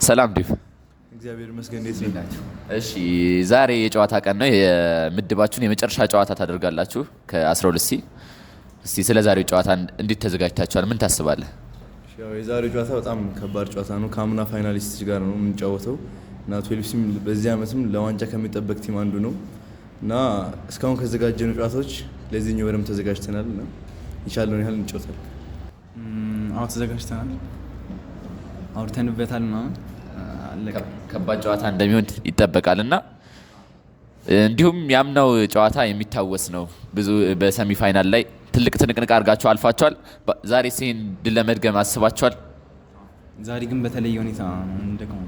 ሰላም ዲፍ። እግዚአብሔር ይመስገን። እንዴት ናችሁ? እሺ፣ ዛሬ የጨዋታ ቀን ነው። የምድባችሁን የመጨረሻ ጨዋታ ታደርጋላችሁ ከ12 C። እስቲ ስለ ዛሬው ጨዋታ እንዴት ተዘጋጅታችኋል? ምን ታስባለህ? ያው የዛሬው ጨዋታ በጣም ከባድ ጨዋታ ነው። ከአምና finalist ጋር ነው የምንጫወተው እና 12 C ም በዚህ ዓመትም ለዋንጫ ከሚጠበቅ team አንዱ ነው እና እስካሁን ካዘጋጀነው ጨዋታዎች ለዚህኛው በደንብ ተዘጋጅተናል እና የቻልነውን ያህል እንጫወታለን። አዎ፣ ተዘጋጅተናል፣ አውርተንበታል ምናምን፣ አለቀ። ከባድ ጨዋታ እንደሚሆን ይጠበቃል እና እንዲሁም ያምናው ጨዋታ የሚታወስ ነው። ብዙ በ semi final ላይ ትልቅ ትንቅንቅ አድርጋችሁ አልፋችኋል። ዛሬ ይህን ድል ለመድገም አስባችኋል? ዛሬ ግን በተለየ ሁኔታ ነው እንደገና፣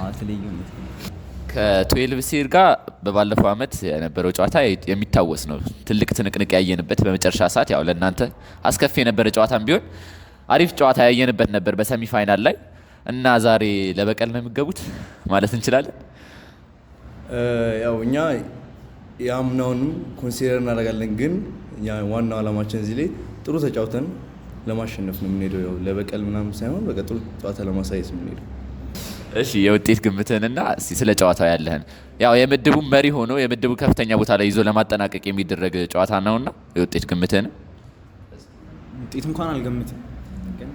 በተለየ ሁኔታ። ከ 12 C ጋር በባለፈው ዓመት የነበረው ጨዋታ የሚታወስ ነው። ትልቅ ትንቅንቅ ያየንበት፣ በመጨረሻ ሰዓት ያው ለእናንተ አስከፊ የነበረ ጨዋታም ቢሆን አሪፍ ጨዋታ ያየንበት ነበር በ semi final ላይ። እና ዛሬ ለበቀል ነው የሚገቡት ማለት እንችላለን። ያው እኛ የአምናውንም consider እናደርጋለን፣ ግን እኛ ዋናው ዓላማችን እዚህ ላይ ጥሩ ተጫውተን ለማሸነፍ ነው የምንሄደው። ያው ለበቀል ምናምን ሳይሆን በቃ ጥሩ ጨዋታ ለማሳየት ነው የምንሄደው። እሺ፣ የውጤት ግምትህንና እስቲ ስለ ጨዋታው ያለህን፣ ያው የምድቡ መሪ ሆኖ የምድቡ ከፍተኛ ቦታ ላይ ይዞ ለማጠናቀቅ የሚደረግ ጨዋታ ነውና የውጤት ግምትህን። ውጤት እንኳን አልገምትም፣ ግን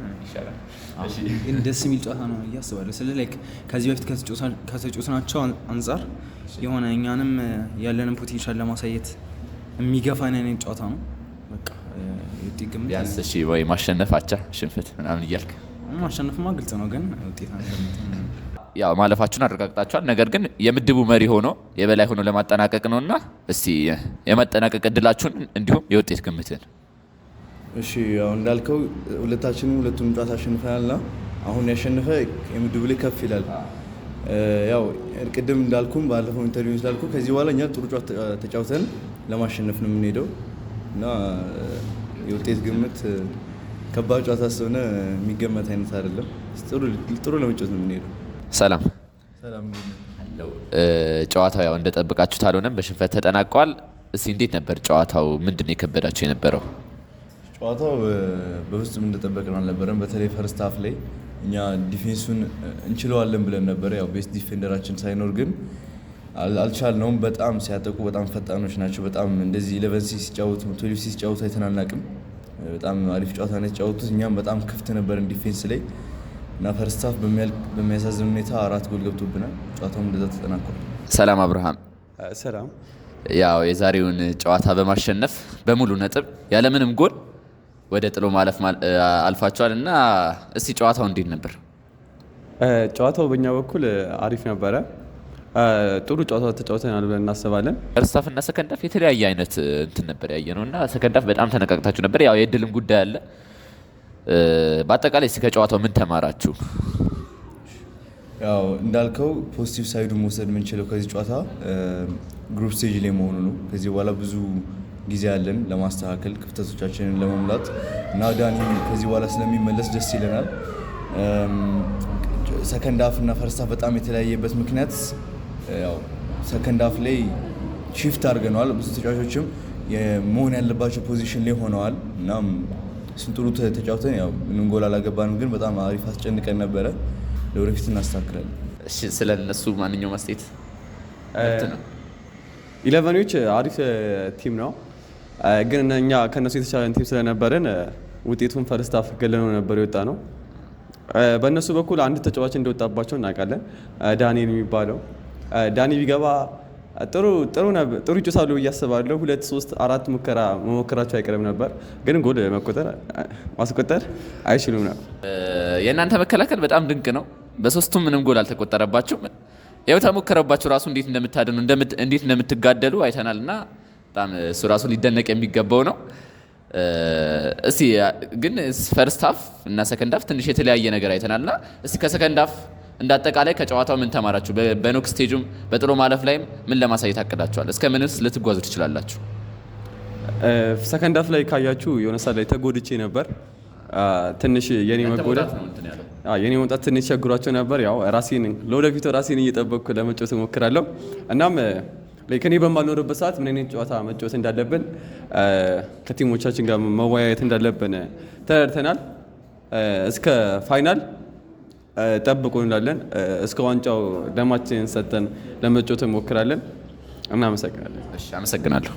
ግን ደስ የሚል ጨዋታ ነው ብዬ አስባለሁ። ስለ like ከዚህ በፊት ከተጫወትናቸው አንጻር የሆነ እኛንም ያለንን potential ለማሳየት የሚገፋን አይነት ጨዋታ ነው። በቃ የውጤት ግምት ቢያንስ እሺ ወይ ማሸነፍ፣ አቻ፣ ሽንፈት ምናምን እያልክ። ማሸነፍማ ግልጽ ነው፣ ግን ውጤት አንገምትም። ያው ማለፋችሁን አረጋግጣችኋል። ነገር ግን የምድቡ መሪ ሆኖ የበላይ ሆኖ ለማጠናቀቅ ነውና እስቲ የማጠናቀቅ እድላችሁን እንዲሁም የውጤት ግምትህን። እሺ፣ ያው እንዳልከው ሁለታችንም ሁለቱንም ጨዋታ አሸንፈናል እና አሁን ያሸነፈ የምድቡ ላይ ከፍ ይላል። ያው ቅድም እንዳልኩም ባለፈው interview ስላልኩ ከዚህ በኋላ እኛ ጥሩ ጨዋታ ተጫውተን ለማሸነፍ ነው የምንሄደው እና የውጤት ግምት ከባድ ጨዋታ ስለሆነ የሚገመት አይነት አይደለም። ጥሩ ጥሩ ለመጫወት ነው የምንሄደው። ሰላም። ሰላም። ጨዋታው ያው እንደጠበቃችሁት አልሆነም፣ በሽንፈት ተጠናቋል። እስቲ እንዴት ነበር ጨዋታው? ምንድን ነው የከበዳችሁ የነበረው? ጨዋታው በፍጹም እንደጠበቅነው አልነበረም። በተለይ first half ላይ እኛ defense ኡን እንችለዋለን ብለን ነበረ። ያው best defender ኣችን ሳይኖር ግን አልቻልነውም። በጣም ሲያጠቁ በጣም ፈጣኖች ናቸው። በጣም እንደዚህ 11 C ሲጫወቱ፣ 12 C ሲጫወቱ አይተን አናውቅም። በጣም አሪፍ ጨዋታ ነው የተጫወቱት። እኛም በጣም ክፍት ነበርን defense ላይ እና first half በሚያሳዝን ሁኔታ አራት ጎል ገብቶብናል። ጨዋታውም እንደዛ ተጠናቋል። ሰላም አብርሃም። ሰላም። ያው የዛሬውን ጨዋታ በማሸነፍ በሙሉ ነጥብ ያለምንም ጎል ወደ ጥሎ ማለፍ አልፋችኋል እና እስቲ ጨዋታው እንዴት ነበር? ጨዋታው በእኛ በኩል አሪፍ ነበረ። ጥሩ ጨዋታ ተጫውተናል ብለን እናስባለን። First half እና second half የተለያየ አይነት እንትን ነበር ያየነው እና second half በጣም ተነቃቅታችሁ ነበር። ያው የእድልም ጉዳይ አለ። በአጠቃላይ እስቲ ከጨዋታው ምን ተማራችሁ? ያው እንዳልከው positive side ኡ መውሰድ የምንችለው ከዚህ ጨዋታ group stage ላይ መሆኑ ነው። ከዚህ በኋላ ብዙ ጊዜ አለን ለማስተካከል፣ ክፍተቶቻችንን ለመሙላት እና ዳኒም ከዚህ በኋላ ስለሚመለስ ደስ ይለናል። Second half እና first half በጣም የተለያየበት ምክንያት ያው second half ላይ shift አድርገነዋል። ብዙ ተጫዋቾችም መሆን ያለባቸው position ላይ ሆነዋል። እናም እሱን ጥሩ ተጫውተን ያው ምንም ጎል አላገባንም፣ ግን በጣም አሪፍ አስጨንቀን ነበረ። ለወደፊት እናስተካክላለን። እሺ፣ ስለ እነሱ ማንኛውም አስተያየት መብት ነው። 11 ዎች አሪፍ team ነው፣ ግን እኛ ከእነሱ የተሻለን team ስለነበርን ውጤቱን first half ገለነው ነበር የወጣነው። በእነሱ በኩል አንድ ተጫዋች እንደወጣባቸው እናውቃለን፣ ዳንኤል የሚባለው። ዳኒ ቢገባ ጥሩ ጥሩ ጥሩ ይጫወታሉ ብዬ አስባለሁ። ሁለት፣ ሶስት፣ አራት ሙከራ መሞከራቸው አይቀርም ነበር፣ ግን ጎል ማስቆጠር አይችሉም ነበር። የእናንተ መከላከል በጣም ድንቅ ነው። በሶስቱም ምንም ጎል አልተቆጠረባችሁም። ያው ተሞከረባችሁ ራሱ እንዴት እንደምታድኑ፣ እንዴት እንደምትጋደሉ አይተናል እና በጣም እሱ ራሱ ሊደነቅ የሚገባው ነው። እስቲ ግን first half እና second half ትንሽ የተለያየ ነገር አይተናል እና እስቲ ከ second half እንደ አጠቃላይ ከጨዋታው ምን ተማራችሁ? በ knock stage ኡም በጥሎ ማለፍ ላይም ምን ለማሳየት አቅዳችኋል? እስከ ምንስ ልትጓዙ ትችላላችሁ? Second half ላይ ካያችሁ የሆነ ሰዓት ላይ ተጎድቼ ነበር። ትንሽ የኔ መጎዳት፣ የኔ መውጣት ትንሽ ቸግሯቸው ነበር። ያው ራሴን ለወደፊቱ ራሴን እየጠበቅኩ ለመጫወት እሞክራለሁ። እናም እኔ በማልኖርበት ሰዓት ምን አይነት ጨዋታ መጫወት እንዳለብን ከ team ኦቻችን ጋር መወያየት እንዳለብን ተረድተናል። እስከ final ጠብቁ እንላለን። እስከ ዋንጫው ደማችንን ሰጥተን ለመጫወት እንሞክራለን። እናመሰግናለን። እሺ፣ አመሰግናለሁ።